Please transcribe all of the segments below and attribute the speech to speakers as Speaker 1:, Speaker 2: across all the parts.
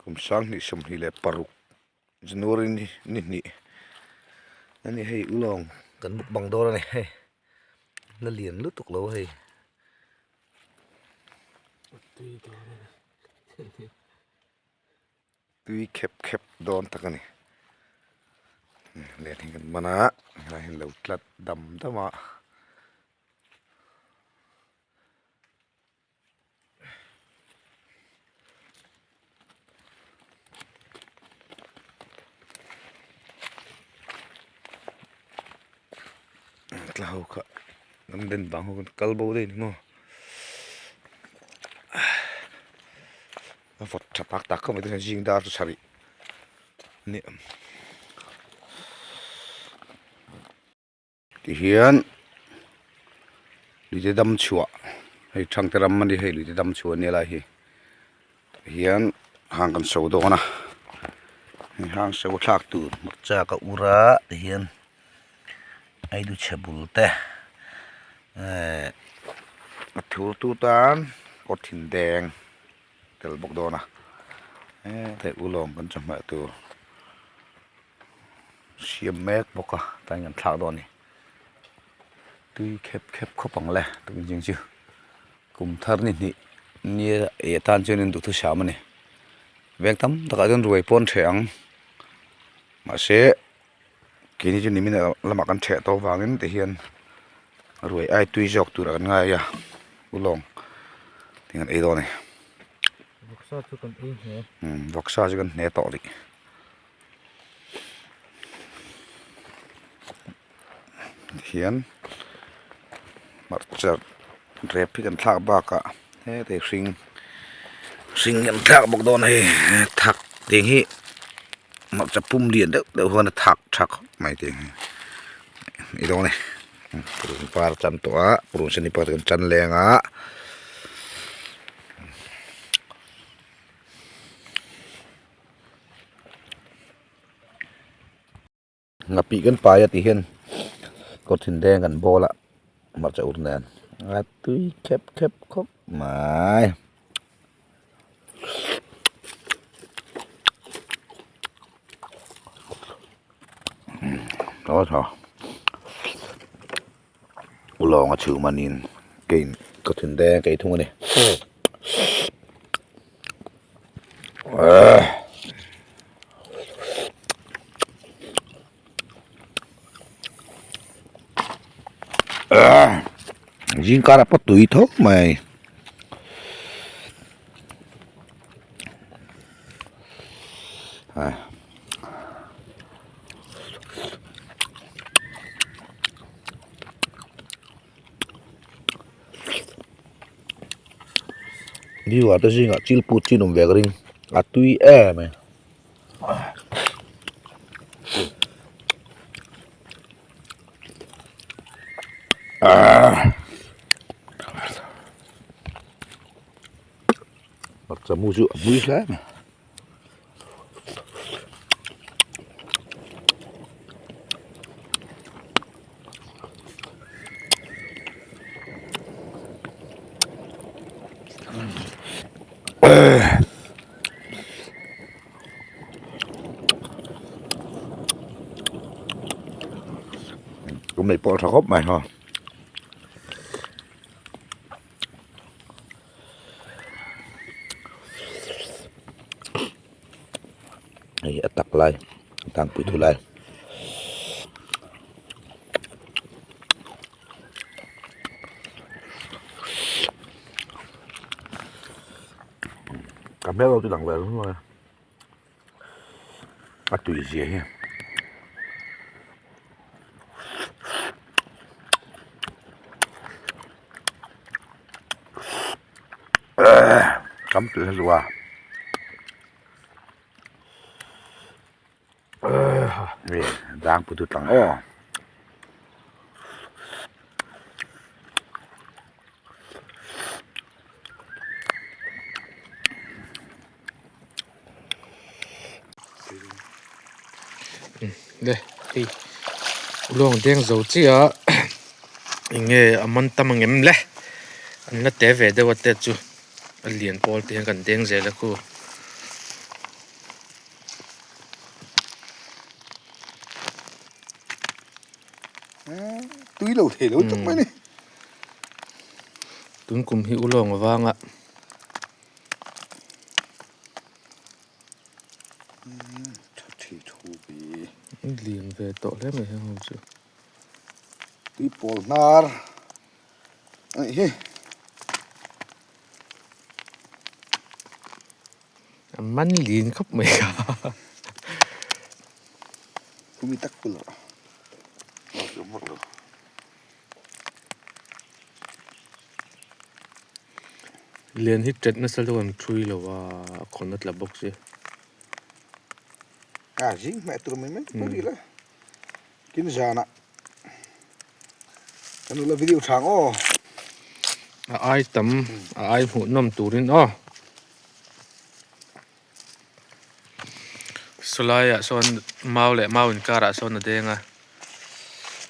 Speaker 1: Kum sanghnih 26 January ni ni hnih a ni hei ulawng kan mukbang dawn a ni hei la lian lutuk lo hei. Tui khep khep dawn tak a ni len hi kan man a helai hi lo tlat dam dam a. Tla ho kha an den bang ho khan kal bo daih a ni maw a vawt tha tak tak khawp mai te hian zing dar chu sarih a ni. Tihian luite dam chhuah hei thangte ram a ni hei luite dam chhuah a nia lai hi tihian hang kan so dawn a hei hang so thlak tur hmarcha ka ur a tihian aidu chhe bul te ehh a thur tu tan kawt thin deng tel bawk dawn a hei ulawng kan chawhmeh tur. Siam mek bawk a tlaiin kan thlak dawn a ni tui khep khep khawp ang le tun zing chu kum thar ni hnih nia eh tan chuan in duhthusam a ni veng tam takah chuan ruai pawh an ṭheh ang mahse keini chu nimin lamah kan ṭheh tawh avangin tihian ruai ai tui zawk tur ah kan ngai a ulawng tin kan ei dawn a ni
Speaker 2: vawksa chu kan ei hne
Speaker 1: umm vawksa chu kan hne tawh rih. Hian hmarcha rep hi kan thlak bakah heti hring hring hi an thlak bawk dawn a hei thak tih hi hmarcha pum lian deuh deuh huan a thak tha khawp mai tih hi ni dawn a ni purun par a chan tawh a purun sen hi pawh kan chan leng a. Ngapih kan pai a tih hian kawr thin deng kan bawl a hmarcha ur nen a tui khep khep khawp mai. Ulawng a chhum a niin keiin ka thin deng kei thung a ni. Zing karah pawh tui tho mai. Viewer te zingah chil put chin awm ve ka ring a tui em e. Hmarcha mu chu a mui hle mai. Cũng này bỏ ra khóc mày hả? Hei a tak lai a tlangpui thu lai ka hmel ho chu dang ve reng mai a tui zia hi. Cắm tụi nó rùa dang putu tlang aw
Speaker 2: Le hei lawng deng zo chiah a eng nge a man tam ang em le an la te ve deuh a te chu a lian pawl te hian kan deng zel a khu.
Speaker 1: Tui lo thei lo tak mai ni.
Speaker 2: Tun kum hi ulawng avanga.
Speaker 1: Tha thi thu bi.
Speaker 2: Lian ve tawh hle mai heng ho chu.
Speaker 1: Tui pawl hnar anih hi.
Speaker 2: A man lin khawp mai kha.
Speaker 1: Tumi tak pul rawh. Vak lo.
Speaker 2: Lian hi tet nasa deuh an thui lo a, a khawn a tla bawk si.
Speaker 1: A zing hmeh tur mai mai pawh rih la. Tin zanah kan ula video chang aw.
Speaker 2: A ai tam, a ai hmuhnawm turin aw. Sawlaiah sawn mau leh mau inkarah sawn a deng a,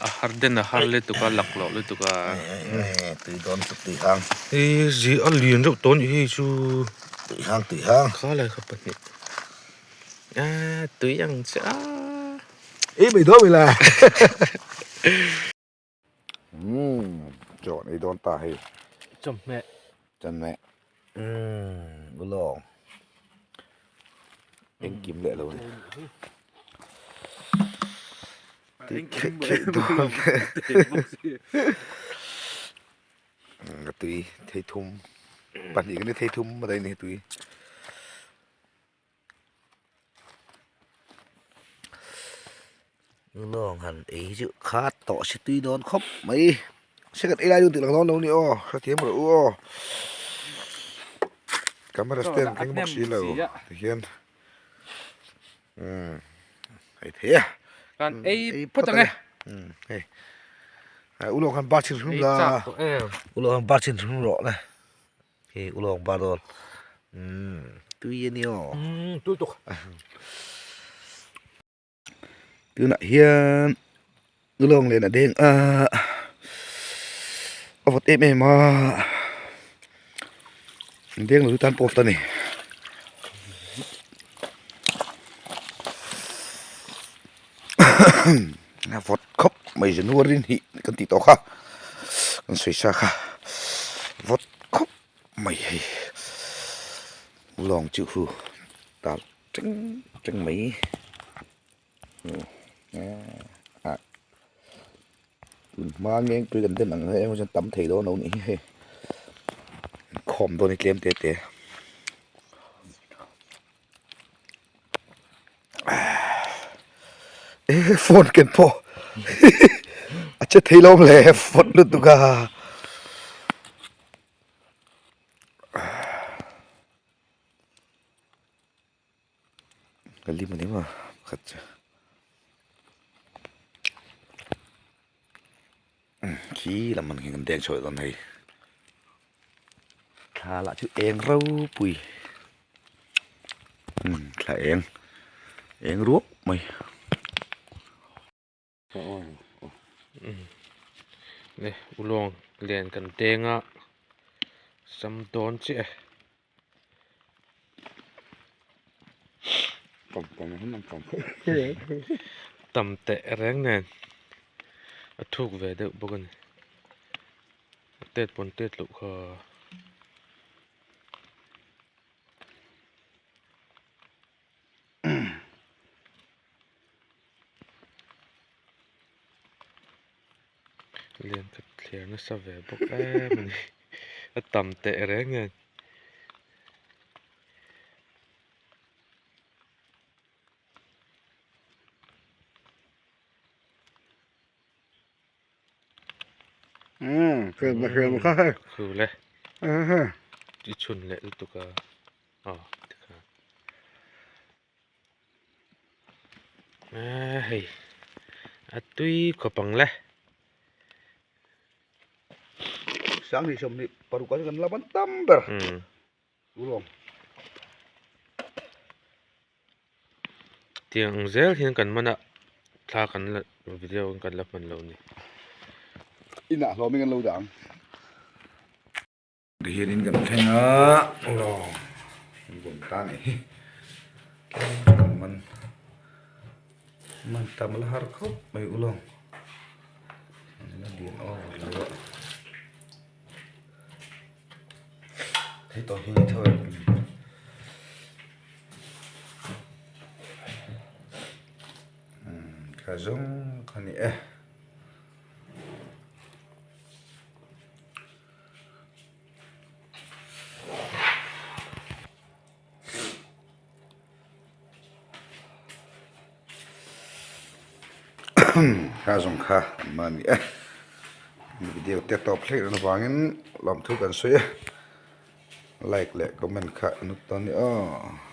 Speaker 2: a har den a har lutuk a laklawh lutuk a.
Speaker 1: Tui dawn tuk tui hang.
Speaker 2: Hei zi a lian deuh tawh a nih hi chu.
Speaker 1: Tui hang tui hang.
Speaker 2: Kha lai kha pahnih. A tui ang che a.
Speaker 1: Ei mai dawn ila. Chaw an ei dawn ta hei.
Speaker 2: Chawhmeh.
Speaker 1: Chawhmeh. Umm ulawng. Engkim leh lo ni.
Speaker 2: Engkim leh dawn.
Speaker 1: Tui thei thum pahnih kan ni thei thum a daih a ni tui. Lawng han ei hi chu khat tawh si tui dawn khawp mai se kan ei lai chu tih lang dawn lo ni aw hrethiam rawh u aw camera stand thleng bawk si lo tihian umm hei thei a
Speaker 2: kan ei phawt ang e
Speaker 1: umm hei ulawng han bar chhin hrum la ulawng han bar chhin hrum rawh le. Hei ulawng bar dawn umm tui a ni aw
Speaker 2: umm tui tuk
Speaker 1: tunah hian ulawng len a deng a a vawt em em a deng lo tan pawh ta ni a vawt khawp mai january ni kan tih tawh kha kan sawi sa kha vawt khawp mai hei lawng chu hu tal teng teng mai tun hma ngeng tui kan den ang em chuan tam thei dawn lo nih hi hei khawm dawn hi tlem te te. E phone ken pawh a che thei lo le phone lutuk a ka lim a ni maw pakhat chu khi lam an kan deng chhuah dawn hei thla lah chu eng ropui umm thla eng eng ruap mai.
Speaker 2: Le ulawng len kan deng a sam dawn chiah e. Tam teh reng nen a thuk ve deuh bawk a ni a tet pawn tet loh kha. Lian khat thliar nasa ve bawk em a ni a tam teh reng nen. Khu le i chhun leh lutuk a aw tikhan eee hei a tui khawp ang le.
Speaker 1: Sanghnih sawmhnih paruk ah chuan kan la ban tam ber ulawng.
Speaker 2: Tiang ang zel hian kan man a thla kan la video in kan la hman lo ni.
Speaker 1: Inah hlawmin kan lo dah ang. Tihian in kan thleng a aw kan vawn ta a nih hi kan man man tam la har khawp mai ulawng. lian over lo a thei tawh hi ni tho em. Kha zawng kha ni e. Kha zawng kha an man ni e. Video te tawp hlek reng avangin lawmthu kan sawi e. Like leh comment kha an ut dawn a ni aw.